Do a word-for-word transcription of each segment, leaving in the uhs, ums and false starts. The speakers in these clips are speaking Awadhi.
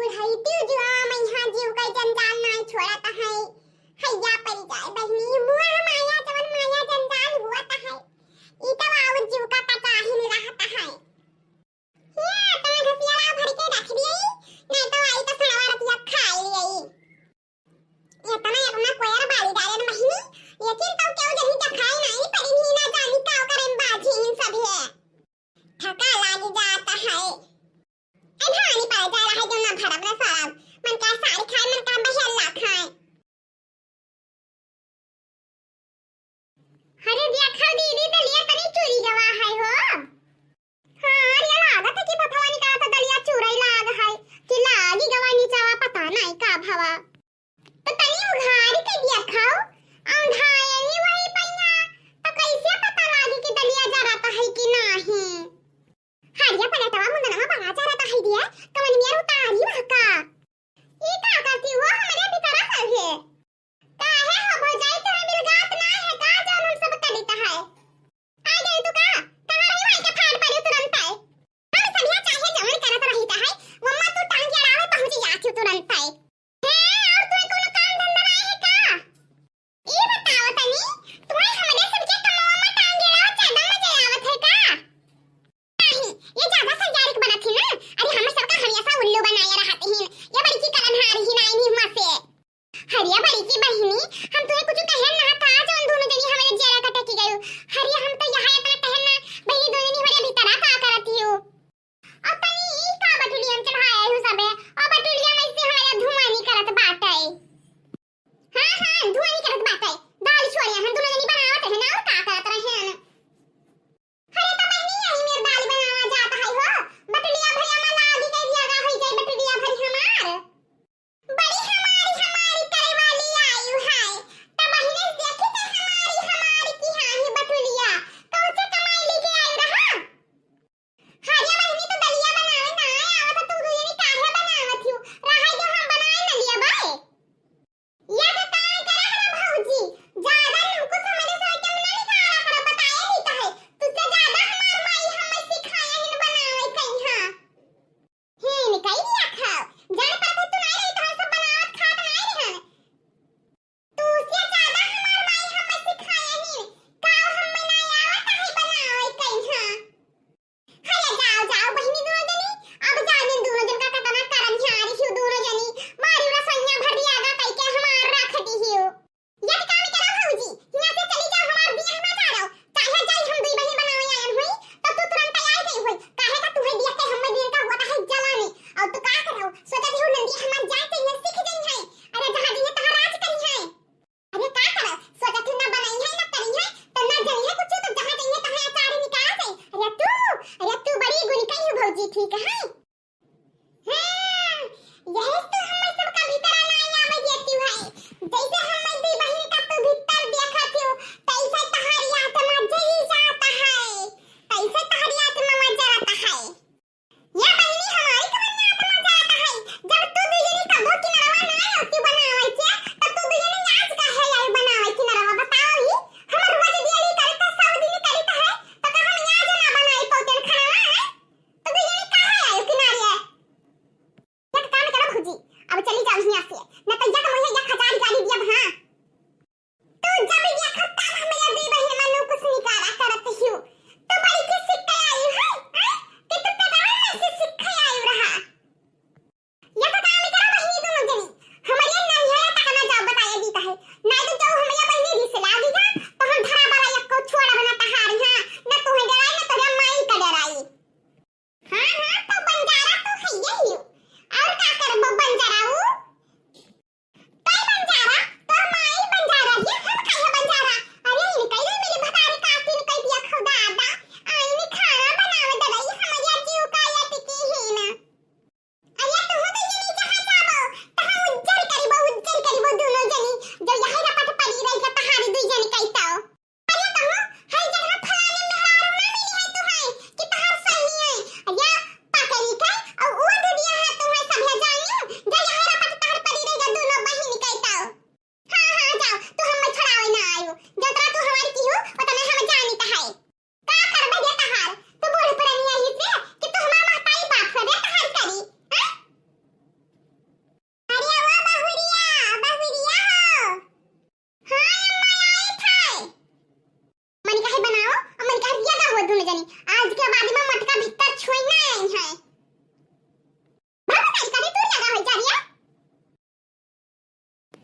बुढ़ैती जुआ मइहाँ जीव का जंजाल नाई छोड़त है। हैया परि जाए बहिनी, मुआ माया जवन माया जंजाल हुअत है। ई तो और जीव का कटाहिन रहत है। या, तमे घसियाला भर के रख दिए, नहीं तो आई तो सड़वा रतिया खाई लिये। ये तमे अपना कोयर बाली डाले बहिनी, लेकिन तो केहू जनी देखाई नहीं पड़ी, नहीं ना जानी का करे बाजी इन सब है। थका लागी जात है। ए धानी पड़ जा रहा है जो ना भरब ना सरब, मन का साड़ी खाए, मन का बहेला खाए। अरे देखा दीदी, दलिया तनी चूरी गवा है हो। हाँ, अरे लागत है कि फफवा निकाला तो दलिया चूरई लाग है कि लागी गवा नीचावा, पता नहीं का भवा। तो तनी उघारी के देखा, औंधायनी वही पैया, तो कैसे पता लागी कि दलिया जरत है कि नहीं? हरिया पलटवा मुंदनवा बड़ा जरत है दिया, कवन मियर उतारी वह का? ई का करती हो हमरे भीतरा सब है? काहे हो भौजाई, तोरे मिलगात ना है का जौन हम सब करित है? आ गई तू का? कहाँ रही वही के फाड़ पड़ी तुरंत आए। हम सभिया चाहे जवन करत रहित है, वम्मा तू टांग के अड़ावे पहुँच जाती तुरंत आए। हे, और तू कोनो काम धंधा रहे है का? ई बताओ तनी, तुम्हें हमरे सबके कमवा में टांग के अड़ावे ज्यादा मजा आवत है का? नहीं, ये ज्यादा सैयारिक बनत ही ना। अरे हमर सबका हमेशा उल्लू बनाए रहत ही। ये बड़की कलनहार ही ना इन्हीं हुआ से। हरिया बड़की बहिनी, हम तुहे कुछ कहे ना था, जौन दोनों जनी हमरे जियरा कटे की गयू। हरिया हम तो यहाँ इतना कहे ना, बहिनी दोनों जनी हमरे भीतरा का करत ही हो। और तनी ई का बटुलिया में चढ़ाए हो सबे, और बटुलिया में से हमारा धुआं निकलत बाटे। हाँ, हाँ, धुआं निकलत बाटे। दाल छोड़िया हम दोनों जनी बनावत रहे ना, और का करत रहे ना। अरे तो बहिनी, यही मेर दाल बनावा जात है हो। बटुलिया भरिया में लागी के जगह होई जाए, बटुलिया भरी हमार। बड़ी हमारी हमारी करे वाली आई है। तो बहिनी देखी तो हमारी हमारी की हाँ ही बटुलिया। कौन से कमाई लेके आई रहा? हरिया बहिनी तो दलिया बनावे ना आवत, तू दुनिया काहे बनावत हो? रहा जो हम बनाए न लिया बाए। या तो काम करा हमार भौजी, ज्यादा लुकुस हमरे सर के ना निकाला करो, बताए ही तो है। तुझसे ज्यादा हमार माई हमें सिखाया है बनावे कहीं, हाँ। हे निकाई दिया खाओ, जान पर तू नहीं रही तो हम सब बनावत खात नहीं रहन। तुझसे ज्यादा हमार माई हमें सिखाया है, का हमें ना आवत है बनावे कहीं, हाँ। अरे जाओ, जाओ बहिनी दोनों जनी, अब जानिन दोनों जन का कतना करम झारी हियो दोनों जनी, मारी रसोइया भर दिया गा कई के हमार रख दी हियो। यदि काम करो भौजी, हियां से चली जाओ, हमार बियाह ना करो, चाहे जाई हम दुई बहिन बनावे आयन हुई, तो तू तुरंत तैयार गई हुई, काहे का तुहे बियाह के हम्मे दिन का हुआ है जलानी, और तू का करो, सोचा दी हूँ नंदी हमार जाए के ये सीख गई है, अरे जहाँ दी है तहाँ राज करी है। अरे का करब? सोचत हूँ ना बनई है, ना करी है, तो ना जनी है कुछ, तो जहाँ जइहे तहाँ अचार निकाल दे। अरे तू, अरे तू बड़ी गुनी कही हो भौजी, ठीक है? हाँ, यही तो हमें सबका भीतर ना आवे देती है। जैसे हमें दी बहन का तू भीतर देखत हो, तैसे तहारी आत्मा जली जाता है, तैसे तहारी आत्मा मर जाता है। या बहिनी, हमारी कमरिया तो मजा आता है। जब तू दुजनी कबो किनरवा ना होती बनावे के, तो तू दुजनी आज काहे आई बनावे किनरवा? बताओ ही, हमर रोज दियली करे तो सब दिन करी तो है, तो का हम आज ना बनाई पौतेन खाना है? तो दुजनी काहे आई किनारे? या तो काम करो भौजी, अब चली जाओ यहाँ से, न तो या तो मुझे या खजारी गाली दिया, हाँ। तू जब देखो तब हमरे दुई बहिन में नुकुस निकारा करत हियो। तू बड़ी की सीख के आई है, हैं? कि तू पेटवा में से सीख के आई रहा। या तो काम करो बहिनी दोनों जनी। हमरे नैहरे तक ना जाओ बताया दी कहे। ना तो जाओ हमरे बहिनी दी से लागी जा, तो हम धरा बरा यक्को छोड़ा बना तहार यहाँ। ना तुम्हें डराई, ना तुम्हें माई का डराई। हाँ, हाँ, तो बंजारा तो है यही। और का करबो बंजारा ऊ? तोय बंजारा, तोर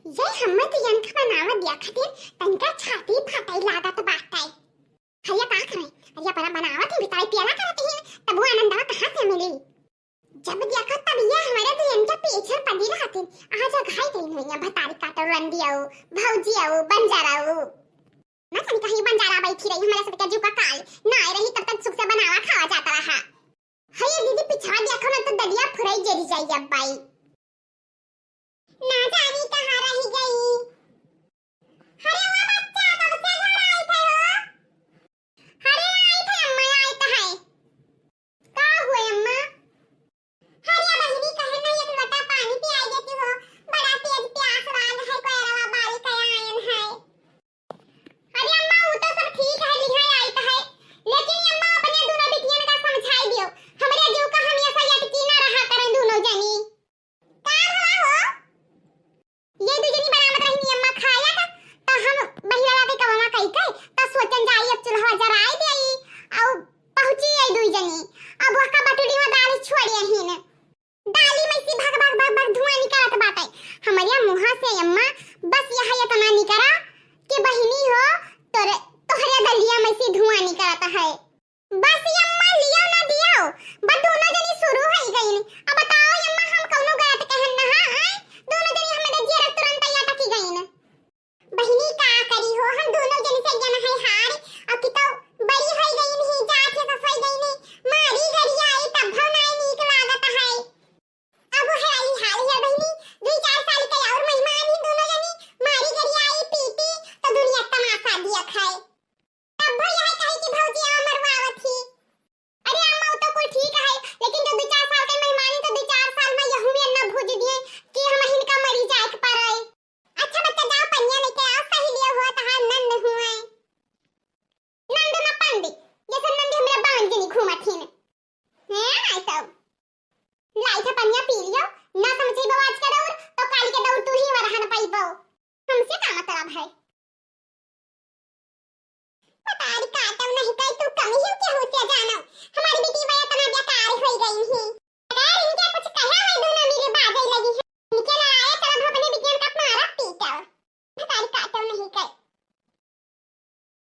ये हम्मे तो यनका बनावत देखत ही तनका छाती फाटइ लागत बाटइ। हरिया का करे? हरिया परा बनावत ही, बिताई पियला करत ही, तब वो आनंदवा कहाँ से मिली? जब देखत तब ये हमरे तो यनके पीछे पड़ी रहत ही। आज घाई गई हुई है भतारी काटो रंडी आऊ, भौजी आऊ, बंजारा आऊ। ना जानी कहीं बंजारा बैठी रही, हमारे सबके जू का काल ना आए रही, तब तक सुख से बनावा खावा जाता रहा। हे दीदी, पिछवा देखो ना तो दलिया फुराई जरी जाई अब बाई। ना जानी कहाँ रही गई। अरे वो बच्चा कब से घर आई थे हो? अरे आई थे अम्मा, आई तो है। का हुए अम्मा? अरे बहिनी, कहे ना एक लोटा पानी पियाई देती हो, बड़ा तेज प्यास लाग है, कोयरवा बारी कया आयन है। अरे अम्मा, वो तो सब ठीक है, लिहाई आई तो है, लेकिन ये अम्मा अपने दोनों बिटियन का समझाई दियो, हमरे जीव का हमेशा यटकी ना रहा करें दोनों जनी। का भला हो? ये दू जनी बनावत रही अम्मा खाया था, तो हम बहिरा लागे कवमा कई कई, तो सोचन जाई अब चूल्हा जराई देई, और पहुंची आई दू जनी। अब वहका बटुली में दाल छोड़ी अहिन। दाली में से भग भग भग भग धुआं निकलत बाटे। हमरे मुंह से अम्मा बस यह इतना निकला कि बहिनी हो, तोरे, तोहरे दलिया में से धुआं निकलत है। बस अम्मा, लियो ना दियो, बस दोनों जनी शुरू हो गई। अब बताओ अम्मा, हम कौनो गलत कहन ना है, आय? दोनों जनी हमारे जियरा तुरंत या टकी गई। बहिनी का करी हो, हम दोनों जन से जन है हार, अब की तो बड़ी होई गई नहीं, जात है ससुर गई नहीं, मारी गरियाई तब भव नाई नीक लागत है। अब है आई हाल है बहिनी, दो चार साल के और मेहमान ही दोनों जनी, मारी गरियाई पीटी तो दुनिया तमाशा दिया खाए। तब भव यह कहे कि भौजी आ मरवावत ही। अरे अम्मा, वो तो कुल ठीक है, लेकिन जो दो चार साल के मेहमान ही तो दो चार साल में यहू में न भूज दिए कि हम इनका मरी जाए के पर आए। अच्छा बच्चा, जाओ पनिया लेके आओ, सही लियो हुआ तहार नंद हुए। नंद न पंडी, जैसे नंद हमरे बांझिनी घूमत ही न।